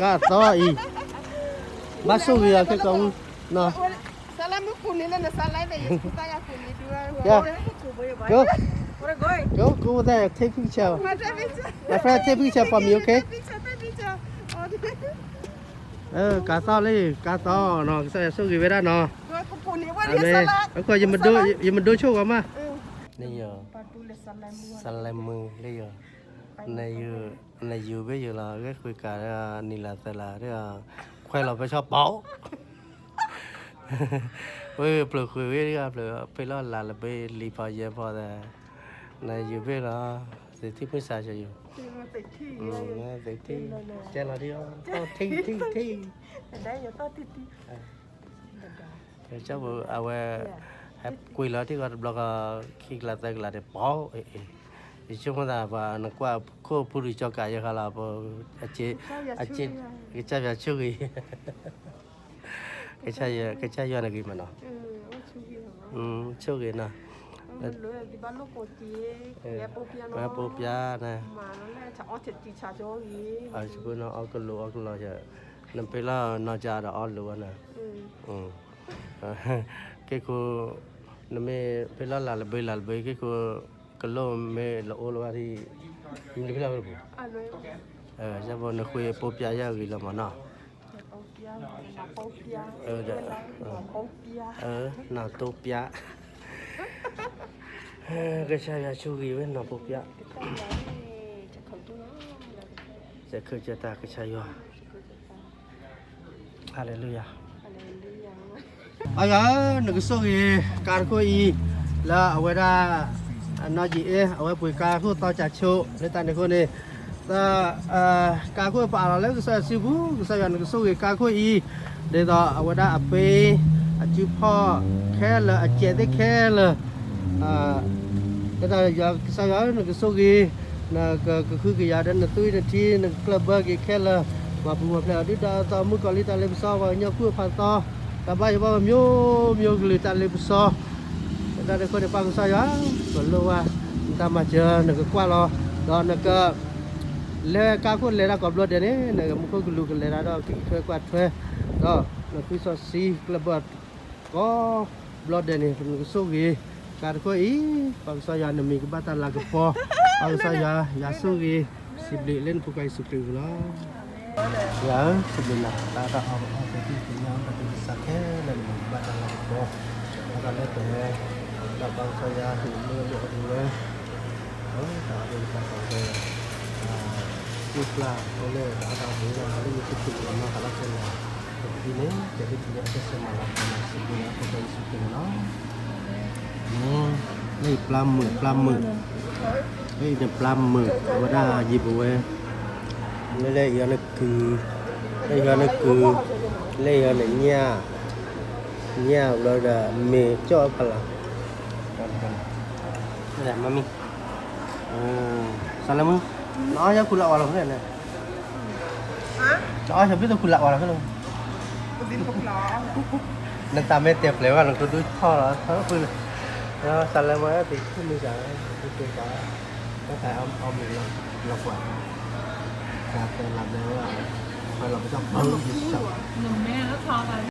ကါသီအံၤ, ဘၣ်ဆိၣ်ဂ့ၤအီၤခဲကိာ်မုၢ်နီၤ, က က take picture, my friend take picture for me, okay? ကါသီလံ, ကါသီနီၤ, ကစၢ်ယွၤဆိၣ်ဂ့ၤဝဲဒၣ်နီၤ, အမ့ၢ်, အဃိ ယမဒိဆိၣ်ဂီၤမး, နယိၤ, စလဲမုၢ်လၢယိၤ, နယိၤဘ့ၣ်ယိၤလီၤ, ဂဲၤဃုာ်ကးဒ်နံၤလၢ်သၢလၢ်ဒ်, ခွဲးလီၤဖဲဆီပိာ် ဝဲဖျိးဃုာ်ဝဲဒ်ဖျိး ဖဲလီၢ်လၢ်လၢဘ့ၣ်လံၤဖီယဲၢ်ဖီသၢ, နယိၤဘ့ၣ်လီၤ, သ့ၣ်ထံၣ်မုၢ်ဆါယိၤ, သ့ၣ်ထံၣ်, ကဲလီၤဒ်အီၤ, ထံၣ်ထံၣ်ထံၣ်, ကၠီဘိအဝဲ, ဟဲကွံာ်လီၤထံၣ်ဃီတဘျီဃီ, ခံကလးသၢကလးတပိာ်, ယဆိကမိၣ်သးပှၤနကွၢ်ခိၣ်ဖူရူကၠီကးယဲၢ်ဃီလီၤ, ကစၢ်ယွၤဆိၣ်ဂ့ၤ, ကစၢ်ယွၤနဂ့ၤမးနီၤ, ဆိၣ်ဂ့ၤနီၤ, ပိာ်ပျါန့ၣ်, အီၣ်ကလိာ်အီၣ်ကလီၢ်, နဖဲလီၢ်နီၢ်ကါဒီးအီၣ်လိာ်ဝဲန့ၣ်, က့ၢ်ခိၣ်, နမ့ၢ်ဖဲလီၢ်လၢ်လၢဘ့ၣ်လၢ်လၢဘ့ၣ် က့ၢ်ခိၣ်, ကလိာ်မ့ၢ်လၢအိၣ်လၢၤဘၣ်ဒ်, မ့ၢ်ဖဲလီၢ်လၢပူၤ, ယဲဘိနဃ့ပိာ်ပျါယဲၢ်ဂ့ၤလီၤမးနီၤ, နီၢ်တိပျါ, ကစၢ်ယွၤဆိၣ်ဂ့ၤဝဲနီၢ်ပိာ်ပျါ, ကစၢ်ယွၤဆိၣ်ဂ့ၤဝဲနီၢ်ပိာ်ပျါ, ကစၢ်ခၢၣ်စၢတၢ်ကစၢ်ယွၤ, ဟါလ့လူယၤ, ကစၢ်ယွၤဧၢ, နကဆိၣ်ဂ့ၤကါတခိၣ်အံၤ, လၢအဝဲဒၣ်, အနီၢ်ယံာ်အ့ၣ် အဝဲပှ့ၤကါခိၣ်သီကၠးဆိးလၢတၢ်န့ၣ်အဃိန့ၣ်, ကါခိၣ်ပအးလီၤလၢကစၢ်ယွၤစုပူၤ, ကစၢ်ယွၤနကဆိၣ်ဂ့ၤကါခိၣ်အံၤ, ဒ်သိးအဝဲဒၣ်အပ့, အစုဖီၣ်ခဲလၢာ် အစဲးသ့ၣ်ခဲလၢာ် ကစၢ်ယွၤ, ကစၢ်ယွၤဧၢ, နကဆိၣ်ဂ့ၤ, နကကဟုကယာ်ဒီးနသွံၣ်နထံ နကကျၢၢ်ဘၢက့ၤခဲလၢာ်, မၤပူၤမၤဖျဲးအီၤဒုၣ်ဒါအသီ မုၣ်ကီၤလံၢ်တၢ်လ့ပစီ ပှၤကညီဖုအဖးသီ, တၢ်ဘၣ်ယိၣ်ဘၣ်ဝဲ မျိုးမျိုးကလုာ်တၢ်လ့ပစီ, တၢ်တခီန့ၣ် ပၢ်ကစၢ်ယွၤ, ပလိၣ်ဘၣ်, နတၢ်မၤစၢၤနကကွၢ်လီၤ, ဒီးနက လဲၤကါခိၣ်လဲၤတၢ်ကိးဘျီဒဲးန့ၣ် နမူခိၣ်ကလူးကလဲၤတၢ်ဒီးက့ၤထွဲကွၢ်ထွဲ, ဒီးနသွံၣ်စီဆှံကျၢၢ်ဘၢ ကိးဘျီဒဲးန့ၣ် နကဆိၣ်ဂ့ၤ, ကါတခိၣ်အံၤ, ပၢ်ကစၢ်ယွၤ နမံၤကဘၣ်တၢ်လၤကပီၤ, ပၢ်ကစၢ်ယွၤ, ယွၤဆိၣ်ဂ့ၤ, စံးဘျုးလၢနဖိခွါယ့ၣ်ၡူးခရံာ်အပူၤလီၤ. ယွၤဧၢ, စံးဘျုးနၤ တၢ်အီၣ်တၢ်အီ တၢ်သ့ၣ်ညါ တၢ်သ့ၣ်ကစၢ်ခဲလၢာ် နမံၤကဘၣ်တၢ်လၤကပီၤ, တၢ်လၢပှဲၤ, ဒီးပၢ်ကစၢ်ယွၤ ဟ့ၣ်လၢလၢအပူၤဝဲ တၢ်အီၣ်တၢ်အီ တၢ်သ့ၣ်ညါ တၢ်အီၣ်တၢ်အီလၢယွၤဆိၣ်ဂ့ၤအီၤ လၢယ့ၣ်ၡူးခရံာ်အမံၤ တၢ်လၢခဲလၢာ်, ပကဒ်န့ၣ် ကဲဒ်ထံၣ်န့ၣ် အကစၢ်မၤလၤကပီၤ စံးဘျုးနၤ ဖိခွါယ့ၣ်ၡူးခရံာ်န့ၣ်လီၤ. လၢယပျၢ်မုာ် ပျၢ်မုာ်, လၢယပျၢ်မုာ် အဝဲဒၣ်ယံာ်ပဝဲ, လၢလၢယဟီနကုၤ, လၢယဟီနကုၤ, လၢယဟီနညၣ်, ညၣ်ဘျီဒီး မ့ၢ်ကၠီၣ်ဖးလၢ်, မမံၤ စးလၢမုၢ်, နအီၣ်ယၤခူလၢအီၤလီၤဖဲလဲၣ်န့ၣ်, နအီၣ်ယၤဘျုးသိခူလၢအီၤလီၤဖဲလဲၣ်, နတၢ်မ့ၢ်တဲပျဲၤဝဲ နကဒုးထီၣ်လီၤ, စးလၢမုၢ် သ့ၣ်ထံၣ်မုၢ်စး, တၢ်အီၣ်မ့ၤလီၤကွၢ်, တၢ်တဲလၢဘျဲဝဲ, ပှဲၤလီၤပတၢ်ပီယစၢ်